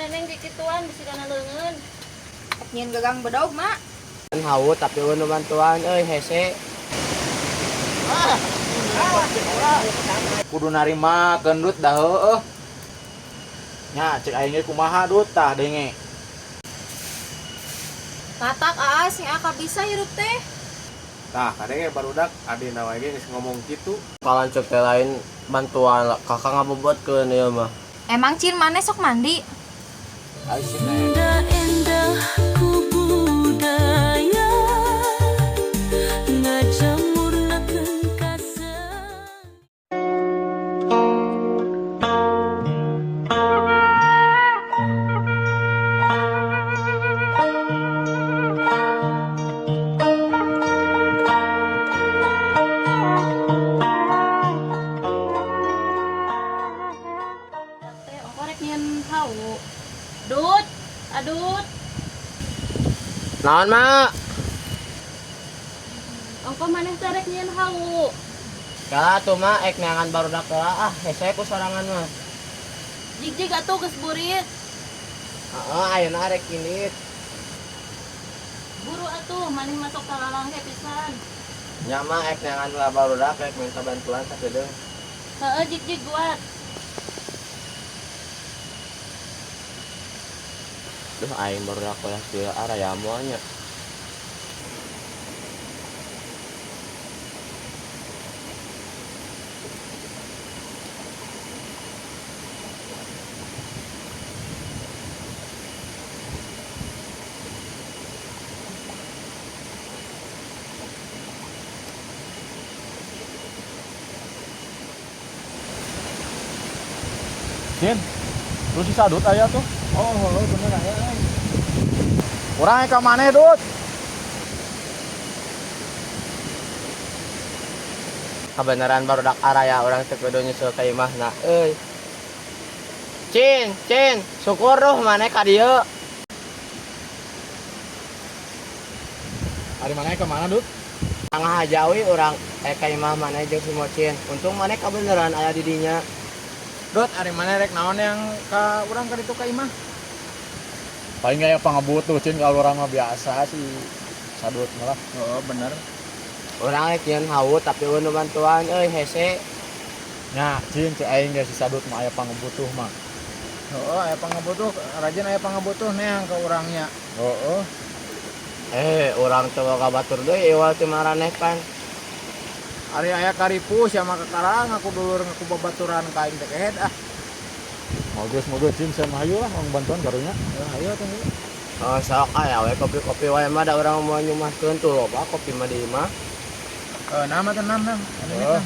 Neneng dikituan bisi kana leungeun. Rek nyieun gagang bedog, Mak. Hawu tapi euweuh nu bantuan euy, hese. Kudu narima kendut dah heueuh. Nya cek aing ge kumaha, Dut, tah denge. Tatak aa sing aka bisa hirup teh. Tah, kadenge barudak adina wae ge geus ngomong kitu. Kalancuk teh lain bantuan kakak ngabobotkeun ieu mah. Emang Cin maneh sok mandi? Ai si Endah-endah ku budaya ngajamurnakeun kasep. Teh ongko rek nyieun hawu. Dut, adut. Naon, Mak? Ongko maneh teh rek nyieun hawu. Kala tuh Mak, ek neangan barudak heula ah, hese ku sorangan mah. Jig-jig atuh geus burit. Heeh, ayeuna rek indit. Buru atuh maneh masuk ka lalangke pisan. Nya Mak, ek neangan heula barudak rek minta bantuan sakedeung. Heeh, jig-jig guat. Duh, aing barudak kuliah kieu araya moal nya. Cin, lu si Sadut aya tuh. Oh, heueuh bener aya euy. Urang ka maneh, Dut? Kabeneran barudak araya urang teu kudu nyusul ka imahna euy. Cin, Cin, syukur duh maneh ka dieu. Ari maneh ka mana, Dut? Ngahajawi urang ka imah maneh jeung si Mocin. Untung maneh kabeneran aya di dinya. Dut, ari maneh rek naon yang ka urang ka ditu ka imah? Paling aya pangabutuh, Cin, kalau urang mah biasa si Sadut mah lah. Heeh, bener. Urang rek nyieun hawu tapi euweuh nu bantuan euy, hese. Nya, Cin, cek aing ge si Sadut mah aya pangabutuh mah. Heeh, aya pangabutuh, rajin aya pangabutuh neang ka urangnya. Heeh. Urang teu boga batur deui iwal ti maraneh pan. Ari aya karipu sia mah kakara ngaku dulur ngaku babaturan ka aing teh kehed ah. Moga moga Cin sia mah hayu lah urang bantuan karunya. Heuh, hayu atuh. Oh, sok aya we kopi-kopi wae mah da urang moal nyumahkeun tuh loba kopi mah di imah. Heuh, nama teh nam nam. Heeh.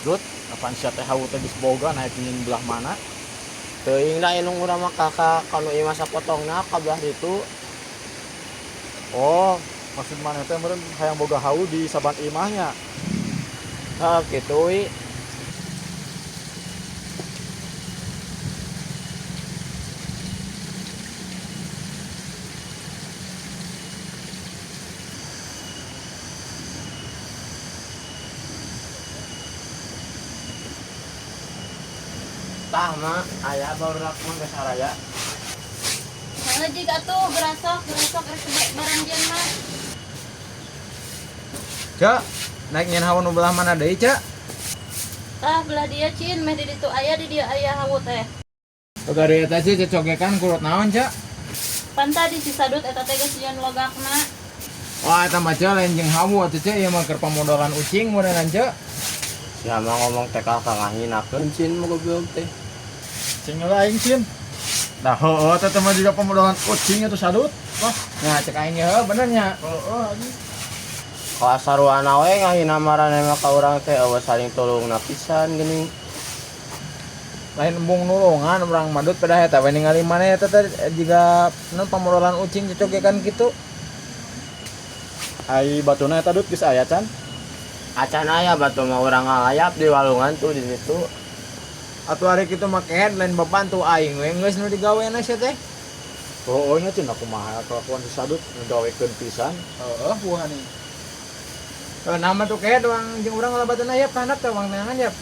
Dut, kapan sia teh hawu teh geus boga naik nyieun belah mana? Teuing da indung urang mah kakak kanu imah sapotongna ka belah ditu. Oh, maksud maneh teh meureun hayang boga hawu di saban imahnya. Heeh, kitu wi. Tah mah aya barudak mah geus saraya. Heeh, jig atuh berasok, berasok rek barang jieun mah. Cak, naik nyieun hawu nu belah mana deui, Cak? Tah belah dia Cin, meh di ditu aya di dieu aya hawu teh. Teu eta sih cocogekan kurut naon, Cak? Pan tadi si Sadut eta teh geus nyieun logakna. Wah, eta mah Cak lain jeung hawu atuh Cak, ieu mah keur pamodolan ucing meureunnan Cak. Sia mah ngomong teh ka ngahinakeun Cin mah goblok teh. Cing heula aing, Cin. Nah, heueuh teh teh mah juga pamodolan ucing atuh Sadut. Wah, Nah, cek aing ge heueuh bener nya. heueuh anjing. Kalah saruana we ngahina maraneh mah ka urang teh eueuh saling tulungna pisan geuning. Lain embung nulungan urang mah Dut pedah eta we ningali maneh eta teh jiga naon pamodolan ucing cocogekan kitu. Ai batuna eta Dut geus aya can? Acan aya batu mah urang ngalayap di walungan tuh di situ. Atuh ari kitu mah kehed lain babantu aing we geus nu digawena sia teh. Heueuh nya Cin, kumaha kelakuan si Sadut ngegawekeun pisan. Heeh, buah nih. Nama tuh kayak doang jeung urang ngala batuna yap ka handap teh wang neangan yap.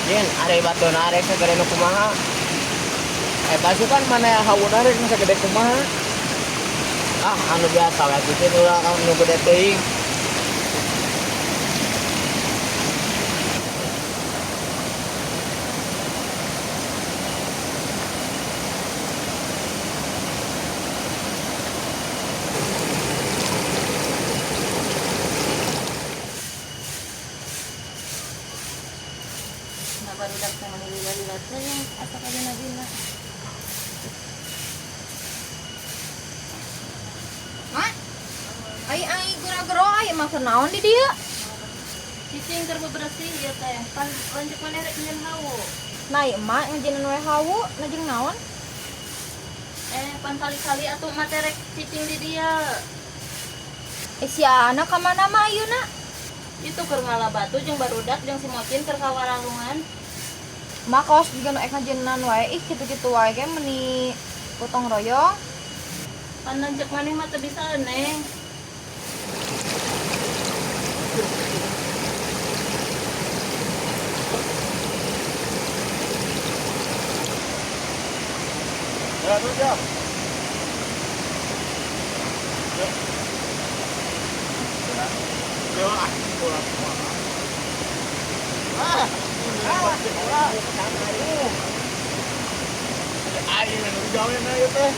Cin, ari batuna arek sagede nu kumaha? Eta sih kan mana hawuna rek nu sagede kumaha? Ah, anu biasa we atuh Cin, ulah anu gede teuing. Nah, barudak teh mani lila-lila teuing asa kadina-dina. Mak. Ai ai gura-gero ai mah keur naon di dieu? Cicing keur bebersih ieu teh. Pan lanjut maneh rek nyieun hawu. Nah, ieu emak ngajinan we hawu, najeng naon? Pan kali-kali atuh emak teh rek cicing di dieu. Eh, si anak ka mana mah ayeuna? Itu keur ngala batu jeung barudak jeung si Mocin keur kawaralungan. Mak kaos juga nu ek ngajinan wae ih kitu-kitu wae ge meuni gotong royong. Pan lanceuk maneh mah teu bisa, Neng. Ya, tuh ya. Ya, ah, bola kumaha. Ah, bola. Aing anu gawe na ieu teh.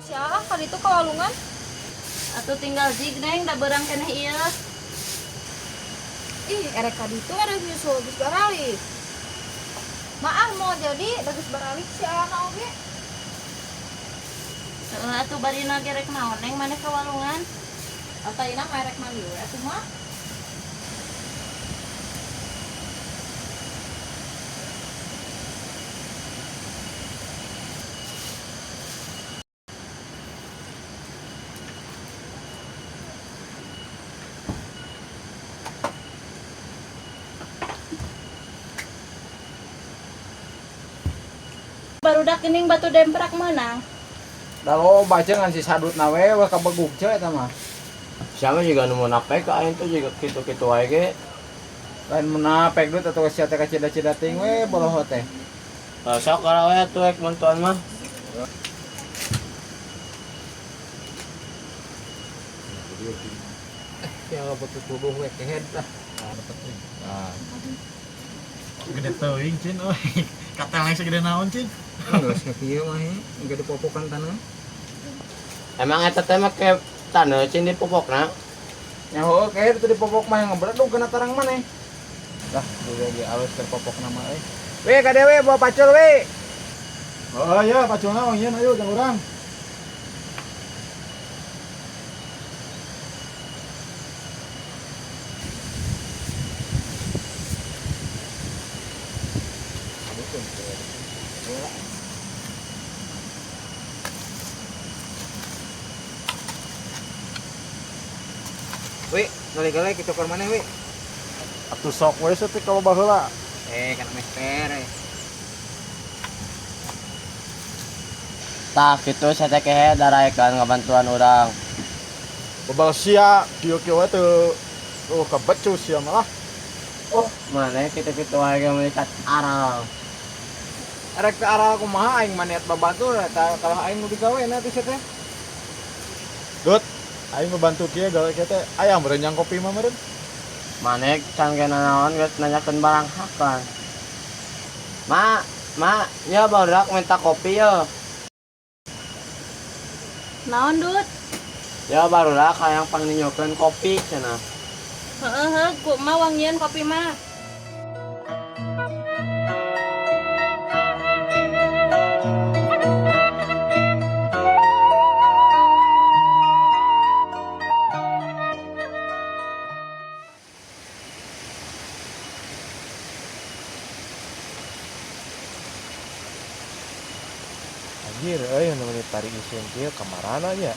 Si ah ka ditu ka walungan. Atuh tinggal jig, Neng, da beurang keneh ieu. Ih, erek ka ditu erek nyusul geus baralik. Maaf mau jadi da geus baralik si anak oge. Heeh, atuh barina ge rek naon, Neng, maneh ka walungan? Tadina mah erek mandi we atuh mah. Barudak geuning batu demprak meunang. Da loba ce ngan si sadut na we weh kabegug ce eta mah. Siapa juga nu munafik ka aing tuh juga kitu-kitu wae ge. Lain munafik duit atau sia teh kacida-cida teuing we boloho teh. Sok kara we atuh rek bantuan mah. Ya betul tuduh we kehed lah. Ah. Gede teuing Cin euy. Kateleng segede naon Cin? Geus kieu mah he, gede popokan tanah. Emang eta teh make taneuh Cin di popokna? Ya heueuh kehed teu dipopok mah yang ngebredug kana tarang maneh. Lah, dulu ge alus keur popokna mah euy. We ka dewe bawa pacul we. Oh iya, paculna wang yeun ayo jeung urang. We, kali-kali kitu keur maneh we. Atuh sok we seutik kalau baheula. Kana meh pere. Tah kitu sia teh kehe daraekan ngabantuan urang. Bebal sia kieu-kieu we teu oh kabecus sia malah. Oh, maneh kitu-kitu wae ge meuni aral. Erek teh aral kumaha aing mah niat babantu eta kalau aing nu digawe na teh sia teh. Dut, Aing membantu kieu gawe kieu teh aya meureun yang kopi mah meureun. Manek can ge nanaon geus nanyakeun barang hakan. Ma, ma, ya barudak minta kopi yo. Naon, Dut? Ya barudak hayang pangninyokeun kopi cenah. Heeh, heuh, ku mah wangian kopi mah. Anjir euy nu meuni tari isin kieu kamarana nya.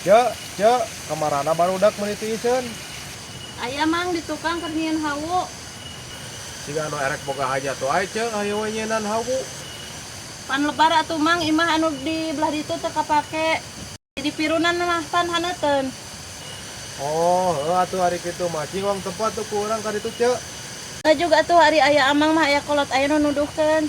Cek, cek, kamarana barudak meuni teu iseun. Aya mang di tukang keur nyieun hawu. Siga anu erek boga hajat wae cek, hayu we nyieunnan hawu. Pan lebar atuh mang imah anu di belah ditu teu kapake. Jadi pirunan mah pan haneuteun. Oh, heuh atuh ari kitu mah cing wang tempat tuh ku urang ka ditu cek. Teu juga atuh ari aya amang mah aya kolot aya nu nuduhkeun.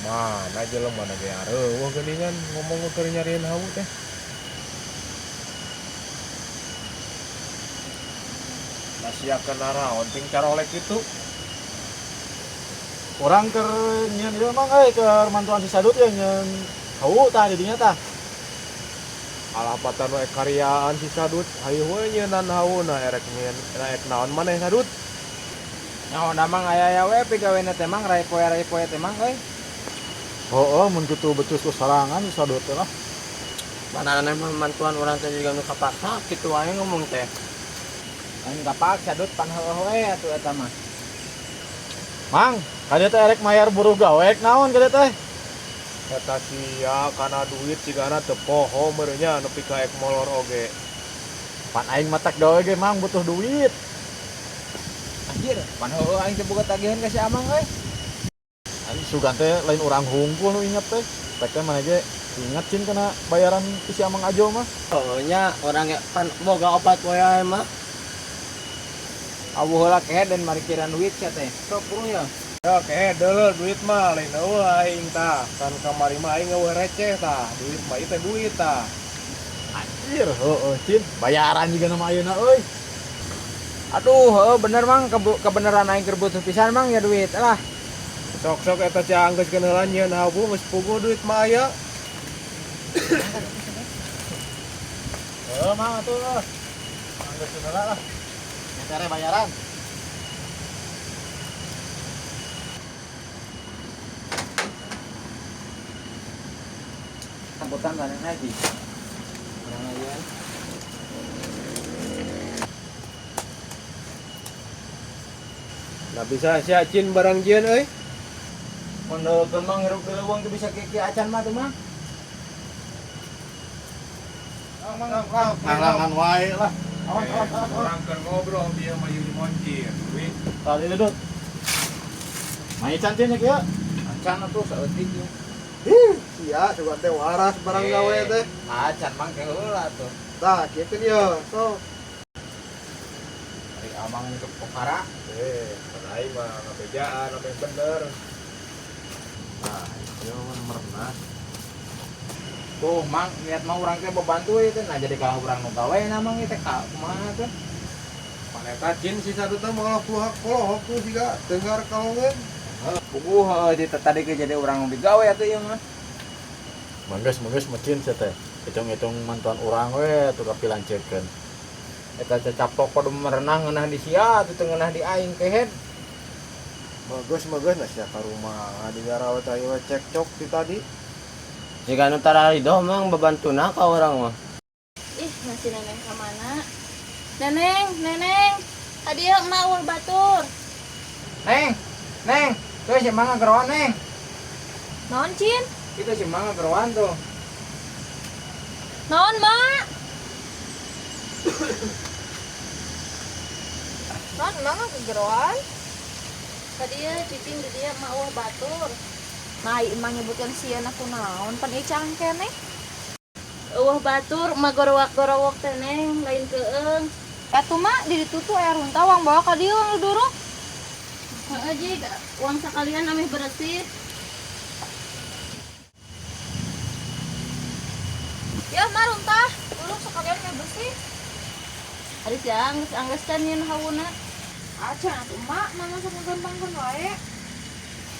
Nah, mana jelema mana ge areueuh geuningan ngomong keur nyariin hawu teh. Nah, sia naraon ting carolek kitu. Urang keur nyieun ieu mang euy keur mantuan si Sadut ya nyieun hawu tah di dinya tah. Alah patan we karyaan si Sadut, hayu we nyieunnan hawu nah erek nyieun erek naon maneh Sadut. Nyaho mang aya we pigawena teh mang rai poe teh mang euy. Heeh, mun kitu becus ku sorangan si Sadut teh lah. Mana mah mantuan urang teh juga nu kapaksa kitu wae ngomong teh. Lain kapaksa Dut pan heueuh we atuh eta mah. Mang, kadieu teh erek mayar buruh gawe naon kadieu teh? Eta sia kana duit sigana teu poho meureun nya nepi ka ek molor oge. Pan aing matak gawe ge mang butuh duit. Anjir, pan heueuh aing teh boga tagihan ka si Amang euy. Anjing sugan teh lain urang hungkul nu inget teh. Tek teh maneh ge inget cin kana bayaran ti si Amang Ajo mah. Oh nya urang ge pan boga opat poe ae mah. Abuh heula kehed dan marikiran duit sia teh. Sok buru ya. Ya kehe deuleu duit mah lain eueuh aing tah. Kan kamari mah aing eueuh receh tah. Duit mah ieu teh duit tah. Anjir, heueuh cin, bayaran juga nama ayeuna euy. Aduh, heueuh bener mang kebeneran aing keur butuh pisan mang ya duit lah. Sok-sok eta sia anggeus heula nyieun hawu geus puguh duit mah aya. Heuh mang atuh. Anggeus heula lah. Nyetere bayaran. Angkutan tanah haji. Urang aja. Nah bisa sia cin barang jieun euy. Mun deuleukeun mang hirup di leuweung teu bisa kieu acan mah tuh mah. Halangan wae lah. Awas awas awas. Urang keur ngobrol bieu mah ieu moncir. Wih. Tadi Dut. Main can cin nya kieu. Acan atuh saeutik ieu. Ih, sia sugan teh waras barang gawe teh. Acan mang ke heula tuh. Tah, kieu ya, sok. Ari amang ke Pokhara. Pan aing mah ngabejaan apa yang bener. Nah, ieu mah merenah. Tuh mang niat mah urang teh bebantu we teh nah jadi kalah urang nu gawe na mang ieu teh ka kumaha tuh. Pan eta cin si Sadut teh malah puluhak polohok tuh siga tenggar kalongeun. Puguh heueuh di tadi ge jadi urang nu digawe atuh ieu mah. Manggeus mecin sia teh. Hitung-hitung mantuan urang we atuh kapilancekeun. Eta cacaplok kudu merenang ngeunah di sia atuh teu ngeunah di aing kehed. Bagus bagus nah sia ka rumah di garawat aing we cekcok ti tadi. Jika nu tararidoh mang babantuna ka urang mah. Ih, masih neneng ka mana? Neneng, neneng. Hadiah emak eueuh batur. Neng, neng, tuh si Mang ngageroan neng. Naon Cin? Itu si Mang ngageroan tuh. Naon, Mak? Kan emang kegeroan. Ka dieu cicing di dieu mah eueuh batur. Nah, emang nyebutkan sieun aku naon pan ieu cangkeneh. Eueuh batur mah gorowak-gorowok teh Neng, lain keung. Atuh mak di ditu tuh aya runtah wang bawa ka dieu wang duruk. Heeh jig, uang sakalian ameh beresih. Ya mah runtah, duruk sekalian meh bersih. Ari sia geus anggeus can nyeun hawuna. Acan atuh mak, mama sok ngagampangkeun wae.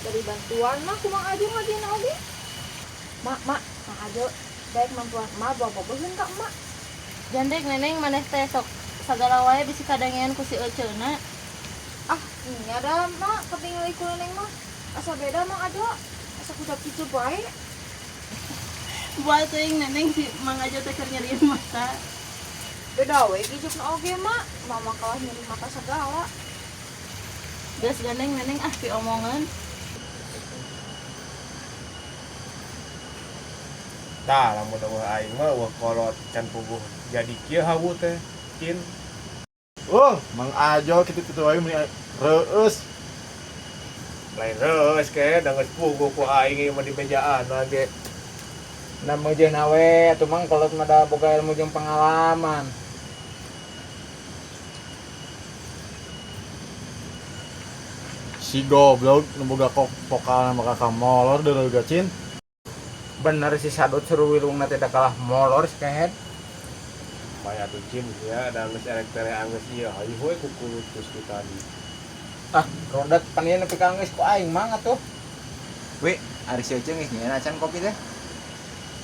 Dari bantuan mah ku Mang Ajo ngajieun oge. Mak, mak, Mang Ajo daek mampuan emak bawa boboheun ka emak. Jandek Neneng maneh teh sok sagala wae bisi kadangean ku si Eceuna. Ah, nya da mak ketinggali ku Neneng mah. Asa beda Mang Ajo, asa kudak kitu wae. Buat teuing Neneng si Mang Ajo teh keur nyerieun mata. Beda we gijupna oge mak, mama kalah nyeri mata segala. Geus gandeng Neneng ah piomongeun. Tah lamun eueuh aing mah eueuh kolot can puguh jadi kieu hawu teh Cin. Oh, Mang Ajo kitu-kitu wae meuni reueus. Lain reueus ke da geus puguh ku aing ieu mah di bejaan ge. Da meujeuna we atuh Mang kolot mah da boga ilmu jeung pengalaman. Si goblok nu boga pokalna mah kakak molor deureuga Cin. Bener si Sadut suruwilungna teh da kalah molor si kehed. Maya atuh Cin ya da geus erek tere anggeus ieu hayu we ku kulutus ku tadi. Ah, rodat pan ieu nepi ka anggeus ku aing mang atuh. Wi, ari si Ece geus nyieun acan kopi teh.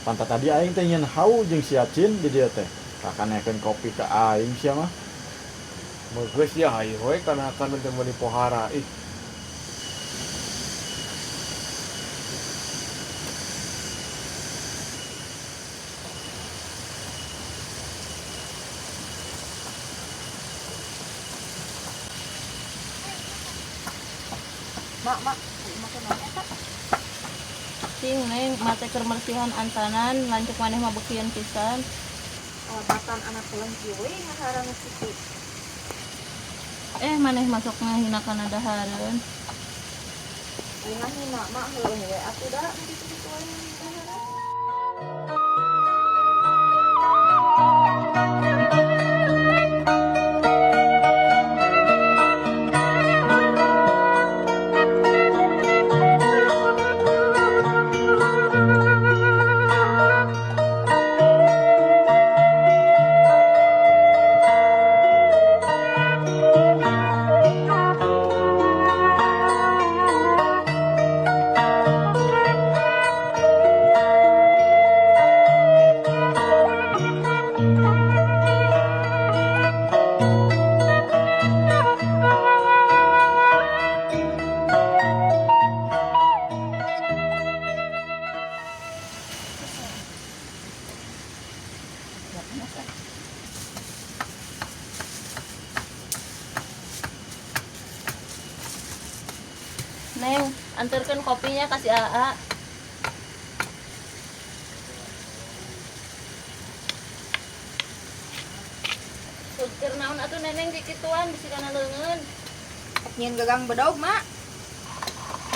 Pantat tadi aing teh nyieun hawu jeung si Acin di dieu teh. Kakanekeun kopi ka aing sia mah. Geus ya hayu we kana hakan teh meuni pohara ih. Mak, mak, mak naon eta? Cing Neng, mate keur mersihan antanan, lanceuk maneh mah bekieun pisan. Kalebatan anak pulang kieu we ngaharan kitu. Maneh masuk ngahina kana dahareun. Ngahina mak heueuh we atuh da kitu-kitu wae dahareun. Neng, antarkan kopinya kasih AA. Keur naon atuh Neneng kikituan bisi kana leungeun. Nyieun gagang bedog, Mak.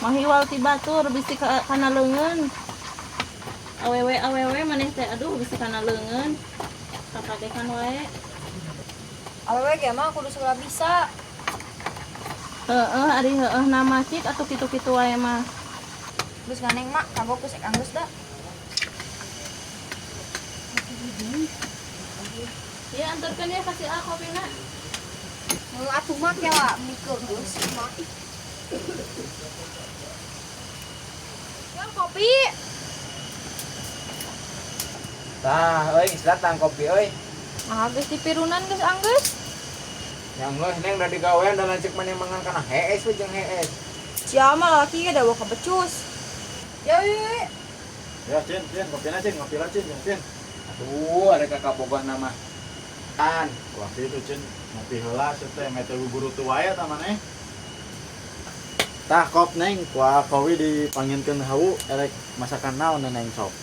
Mahiwal ti batur bisi kana leungeun. Awewe awewe maneh teh aduh bisi kana leungeun. Kakagekan wae. Awewe ge mah kudu segala bisa. Heeh, ari heeh nama cik atuh kitu-kitu wae mah. Geus nganeng mak, kagok geus ek anggeus da. Ya antarkeun ya ka si A kopina. Heuh atuh mak ya lah, mikeun geus mak. Ya kopi. Tah, euy geus datang kopi euy. Nah, geus dipirunan geus anggeus. Yang geus Neng da digawean da lanceuk maneh mangan kana hees we jeung hees. Sia mah lalaki ge da kabecus. Ya we. Ya Cin, Cin, kopina Cin, ngopi lah Cin, Cin. Aduh, ada kakak bogoh nama. An. Wah, itu Cin, ngopi heula sia teh mete guru tu wae ta maneh. Tah kop Neng, kuah kowi dipanginkeun hawu erek masakan naon Neng sok.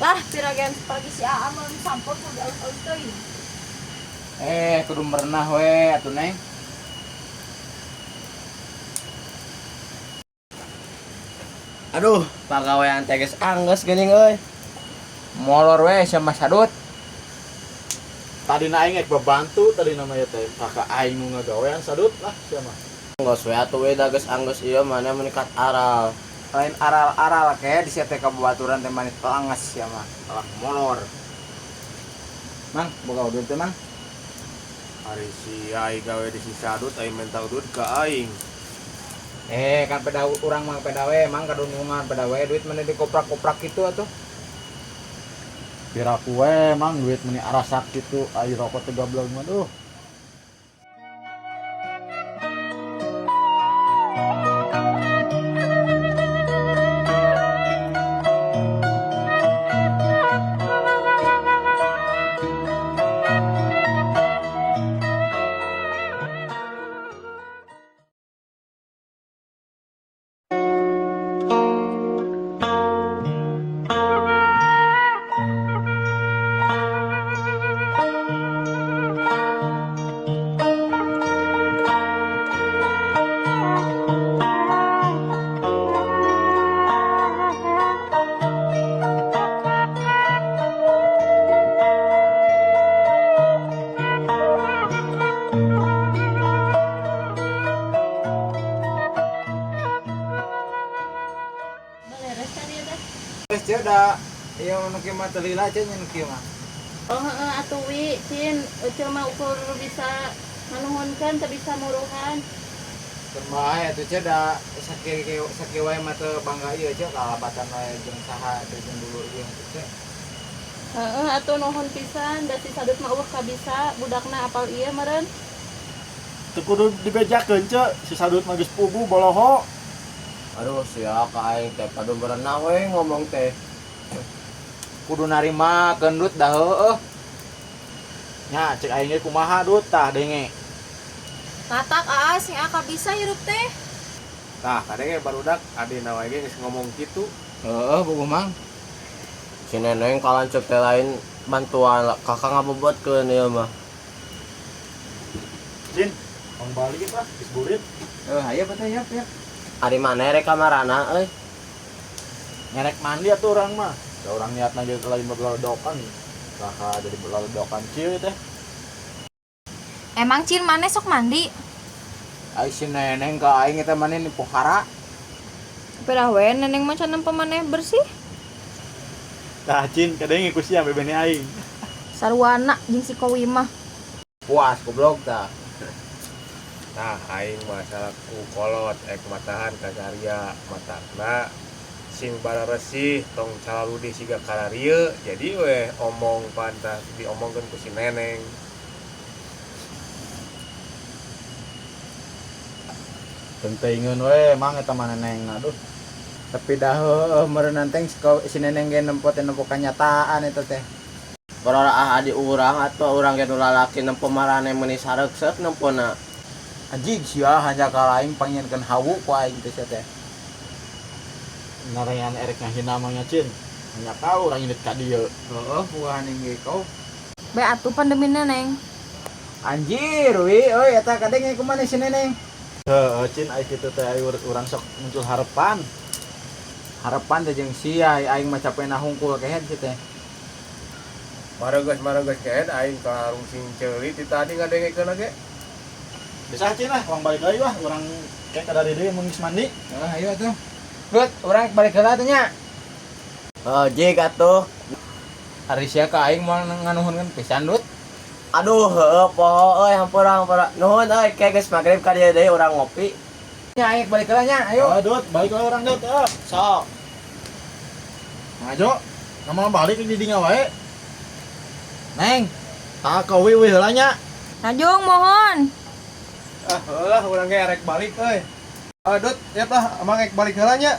Lah, piragean pergi si Aa meuli sampur kudu alus-alus teuing. Kudu merenah we atuh Neng. Aduh, pagawean teh geus anggeus geuning euy. Molor we sia mah Sadut. Tadi na aing ek babantu tadi nama ya teh. Kakak aing nu ngagawean Sadut lah sia mah. Geus we atuh we da geus anggeus ieu mana meningkat aral. Lain aral-aral kayak di sia teh kababaturan teh manis pelanges sia mah. Kalah molor. Mang, boga udut teh, Mang. Ari sia ai gawe di si Sadut aing minta udut ka aing. Kan peda urang mah peda we, Mang kadunungan peda we duit mana dikoprak-koprak kitu atuh. Piraku we Mang duit meni arasak kitu ai rokok teh gablog mah duh. Beres kan ieu teh? Geus ceu da ieu nu kieu mah teu lila ceu nya nu kieu mah. Oh heeh atuh wi, Cin, eceu mah ukur bisa nganuhunkeun teu bisa muruhan. Keun bae atuh ceu da sakieu sakieu wae mah teu bangga ieu ceu kalabatan wae jeung saha teh jeung dulur ieu teh ceu. Heeh atuh nuhun pisan da si Sadut mah eueuh kabisa budakna apal ieu meureun. Teu kudu dibejakeun ceu, si Sadut mah geus puguh boloho. Aduh, sia ka aing teh padu berenang we ngomong teh. Kudu narima keun Dut da heueuh. Nya cek aing ge kumaha Dut tah denge. Matak aa sing aka bisa hirup teh. Tah kadenge barudak adina wae ge geus ngomong kitu. Heueuh puguh Mang. Si Neneng kalancep teh lain bantuan kakak ngabobotkeun ieu mah. Cin, mang balik lah geus burit. Heuh hayu teh yap yap. Ari maneh rek ka marana euy? Ngerek mandi atuh urang mah. Da urang niatna ge lain beleledokan. Kakak jadi beleledokan kieu teh. Emang Cin maneh sok mandi? Ai si Neneng ka aing eta maneh ni pohara. Pedah we Neneng mah can nempo maneh bersih. Tah Cin kadenge ku sia bebene aing. Sarwana jeung si Kowi mah. Puas goblok tah. Tah aing mah salaku kolot ek matahan ka saria matakna sing bararesih tong calaludih siga kararieu jadi weh omong pantah diomongkeun ku si Neneng. Teuingeun we Mang eta mah Nenengna duh. Tapi dah heueuh meureun teh si Neneng ge nempo teh nempo kanyataan eta teh. Barora ah adi urang atuh urang ge nu lalaki nempo marane meuni sareukseuk nempona. Anjing sia hanya ka aing pangienkeun hawu ku aing teh sia teh. Narean erek ngahina mah nya Cin. Nya kau urang indit ka dieu. Heueuh puguhan ge kau. Bae atuh pandemi Neneng. Anjir wi euy eta kadenge kumaha si Neneng. Heueuh Cin ai kitu teh ai urang sok muncul harapan. Harapan teh jeung sia aing mah capena hungkul kehed sia teh. Maregeus kehed aing ka rungsing ceuli ti tadi ngadengekeun ge. Bisa Cin lah, urang balik lagi lah, urang kayak kada deui mun geus mandi. Heuh hayu atuh. Dut, urang balik heula teh nya. Heuh jig atuh. Ari sia ka aing moal nganuhunkeun pisan Dut. Aduh heueuh poho euy hampura hampura. Nuhun euy ke geus magrib ka dieu deui urang ngopi. Nya aing balik heula nya, ayo. Oh, Dut, balik lah urang Dut. Heuh. Sok. Ngajo, nama balik di dinya wae. Neng, Tah ka we heula nya. Najung mohon. Ah heulah urang ge erek balik euy. Ah Dut, yap lah amang ek balik heula nya.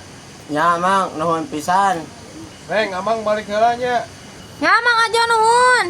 Nya Mang nuhun pisan. Neng, amang balik heula nya. Nya Mang Ajo nuhun.